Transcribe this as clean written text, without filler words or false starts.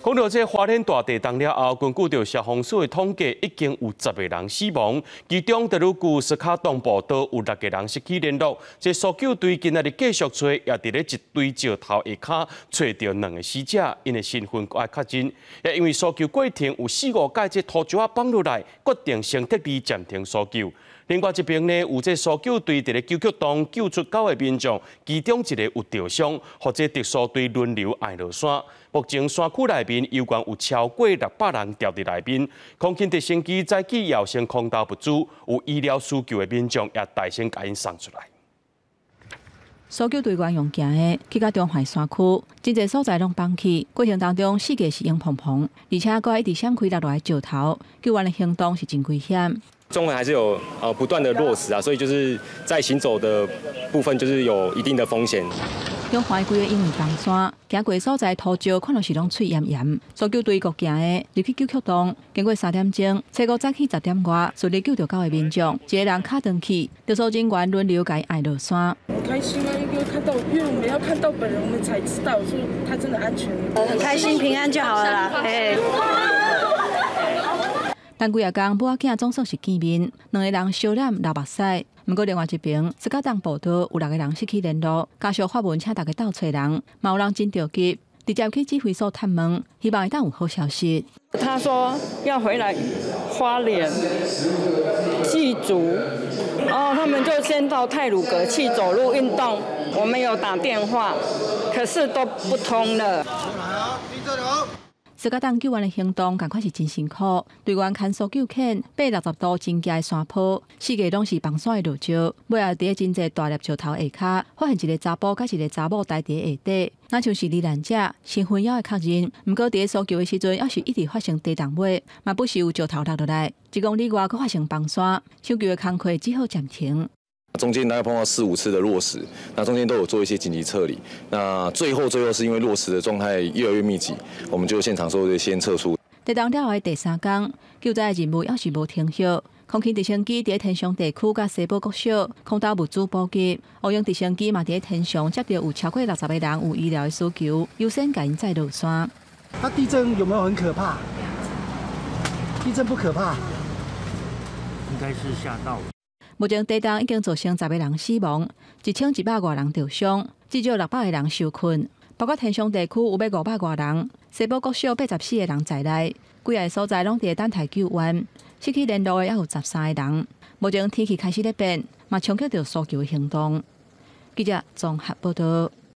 講到這花蓮大地動了後，根據著消防署的統計，已經有10個人死亡，其中特魯古斯卡東部都有六個人失去聯絡。這搜救隊今仔日繼續揣，也佇咧一堆石頭下跤揣著兩个死者，𪜶的身份愛確認。也因為搜救過程有四五擺這土石仔放落來，決定先撤離暫停搜救。另外一邊呢，有這搜救隊佇咧九曲洞救出九个民眾，其中一个有著傷，予這特搜隊輪流愛落山。目前山區內面猶原有超過600人牢佇內面，空勤直升機早起也先空投物資，有醫療需求的民眾也代先共𪜶送出來。搜救隊員用行的去到中橫山區，真濟所在攏崩去，過程當中四界是湧蓬蓬，而且閣一直閃開落來石頭，救援的行動是真危險。中橫還是有不斷的落石啊，所以就是在行走的部分就是有一定的風險。中橫規个因為崩山，行過所在土石看落是攏脆岩岩。搜救隊閣行的入去九曲洞，經過3點鐘，初五早起10點外，順利救著九个民眾，一个人跤斷去，特搜人員輪流共伊按落山。很開心啊，因為看到，因為我們要看到本人，我們才知道說他真的安全。很開心，平安就好了啦。但幾仔工母仔囝總算是見面，兩个人相攬流目屎。毋過另外一邊，斯卡東步道有六个人失去聯絡，家屬發文請大家鬥揣人，嘛有人真著急，直接去指揮所探問，希望會當有好消息。他說要回來花蓮祭祖，然後他們就先到太魯閣去走路運動。我們有打電話，可是都不通了。斯卡東救援的行動，仝款是真辛苦。隊員牽搜救犬爬60度真懸的山坡，四界攏是崩山的落石。尾後佇咧真濟大粒石頭下跤，發現一个查埔佮一个查某待佇下底，若像是罹難者，身份猶未確認。毋過佇咧搜救的時陣，猶是一直發生地動尾，嘛不時有石頭落落來。1公里外閣發生崩山，搶救的工課只好暫停。中間大概碰到四五次的落石，那中間都有做一些緊急撤離。那最後最後是因為落石的狀態越來越密集，我們就現場說先撤出。地動了後的第三工，救災的任務猶是無停歇。空勤直升機佇天祥地區佮西寶國小空投物資補給，烏鷹直升機嘛佇天祥接著有超過60個人有醫療的需求，優先共𪜶載落山。那地震有沒有很可怕？地震不可怕，應該是嚇到。目前地動已經造成10個人死亡，1100外人著傷，至少600個人受困。包括天祥地區有欲500外人，西寶國小84個人在內，幾个所在攏佇等待救援。失去聯絡的猶有13個人。目前天氣開始咧變，嘛衝擊著搜救行動。記者綜合報導。